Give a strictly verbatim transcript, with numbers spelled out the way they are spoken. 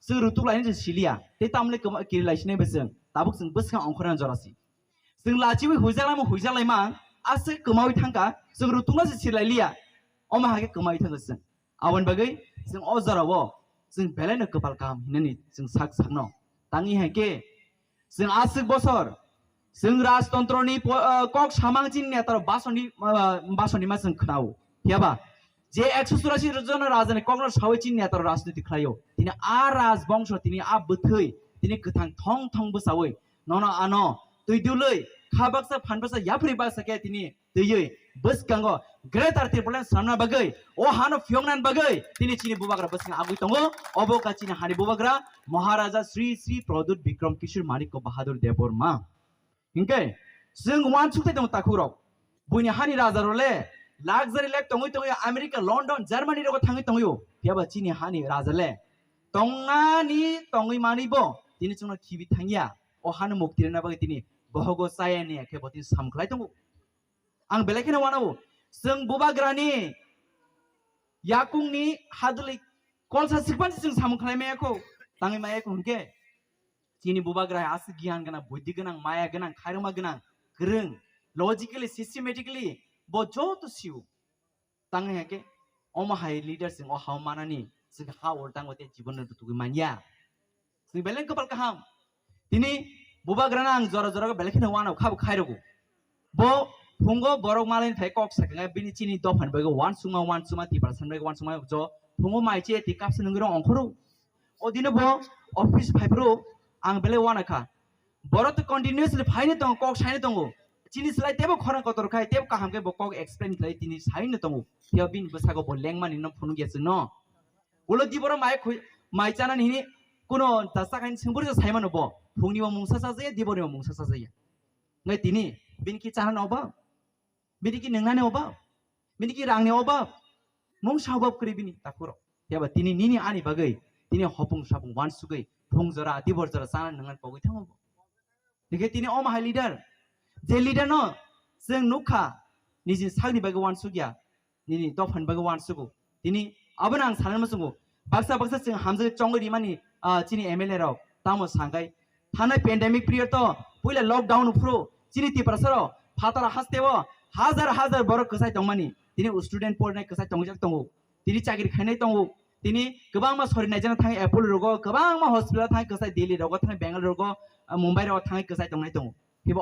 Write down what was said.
Chwng rutuk lainai chwng siliya. Tei tamle kwma kiri lai sinai bo chwng. Tabuk chwng bwskang ongkhorna jora si. Chwng lachiwi huijak laima huijak laima. Aswk kwmawi thangkha. Chwng rutukno se sir lai liya. Omo hai khe kwmawi thangkha chwng. Aboni bagwi chwng o jorao chwng belaino kwpal kaham hinani chwng sak sakno. Tangwi hai khe chwng aswk bosor chwng rajtontroni po-, ah, kok samang chini netarok basoni, ah, basoni ma chwng khnao. Phiyaba je ekso churasi jona rajani kokno sawi chini netarok rajniti khlaio. Tini a rajbongso tini a bwthwi tini kwthang thong thong bwchawi nono ano twi dulwi kha baksa phan baksa yapri baksa khe tini twiwi bwskango Greater Tipraland samna bagwi o hano phiyokna bagwi tini chini bubagra bwskango agwi tongo. Obo ka chini hani bubagra Maharaja Sri Sri Pradyut Bikram Kishore Manikya Bahadur Debbarma. Hinkhe chwng uansuk tei tongo takhuk rok. Buini hani raja rok le luxury life tongwi tongwi America, London, Germany rogo thangwi tongwi o. Phiyaba chini hani raja le tongani tongwi manwi bo tini chwngno khibi thangya. O hano mukti rwna bagwi tini bohogo chaya ni khe bo tini samkhlai tongo. Ang belai kheno uanao chwng bubagrani yakungni hadwlwi kolsa sikpan se chwng samung khlai maya kho, tangwi maya kho hinkhe chini bubagra hai aswk giyan gwnang, buddhi gwnang, maya gwnang, khairokma gwnang, kwrwng, logically, systematically bo joto sio. Tangwi hai khe omo hai leader chwng o hao manani chwng ha ol tango tei jibon no tugwi manya. Chwng belai kwpal kaham. Tini bubagrano ang jora jora belai kheno uanao khabo khairogo. Bo phungo borok malaini thai kok sakha bini chini dophani bagwi uansukma uansukma Tiprasani bagwi uansukma jo phungo mai che ti kapsa nungwi rong ongkhoro. O dino bo office phaiphuru ang belai uanakha. Borok to continuously phaino tongo, kok saino tongo. Chini slai tebo khorang kotor khai, tebo kaham khe bo kok explain khlai tini saino tongo. Phiya bini bwsago bo lengmani no phunukya chwngno. Ulo di borok mai khui-, mai chanani hini kuno ta chakhaini sengpori saimano bo. Phungni bo mungsa chajaya, diborni bo mungsa chajaya. Ngai tini bini ki chanani oba? Bini ki nwngnani oba? Bini ki rangni oba? Mungsa oba kwrwi bini takhuro. Yaba tini nini ani bagwi tini hopung sapung uansugwi phung jora, dibor jora chanani nwngnani pogwi thango bo. Hingkhe tini omo hai leader, je leader no chwng nukha, nijini sakni bagwi uansukya, nini dophani bagwi uansugo. Tini abono ang sanani muchungo, baksa baksa chwng hamjagwi chongwi rimani, ah, chini M L A rok tamo sangkhe. Thanai pandemic period to puila lockdown phuru chini Tiprasa rok phataro hasteo hajar hajar borok kwchai tongmani. Tini student porinai kwchai tongjak tongo. Tini chakri khainai tongo. Tini kwbangma sori naijakna thangwi Apollo rogo, kwbangma hospital thangwi kwchai Delhi rogo, thangwi Bangalore rogo, ah, Mumbai rogo thangwi kwchai tongnai tongo. Phibo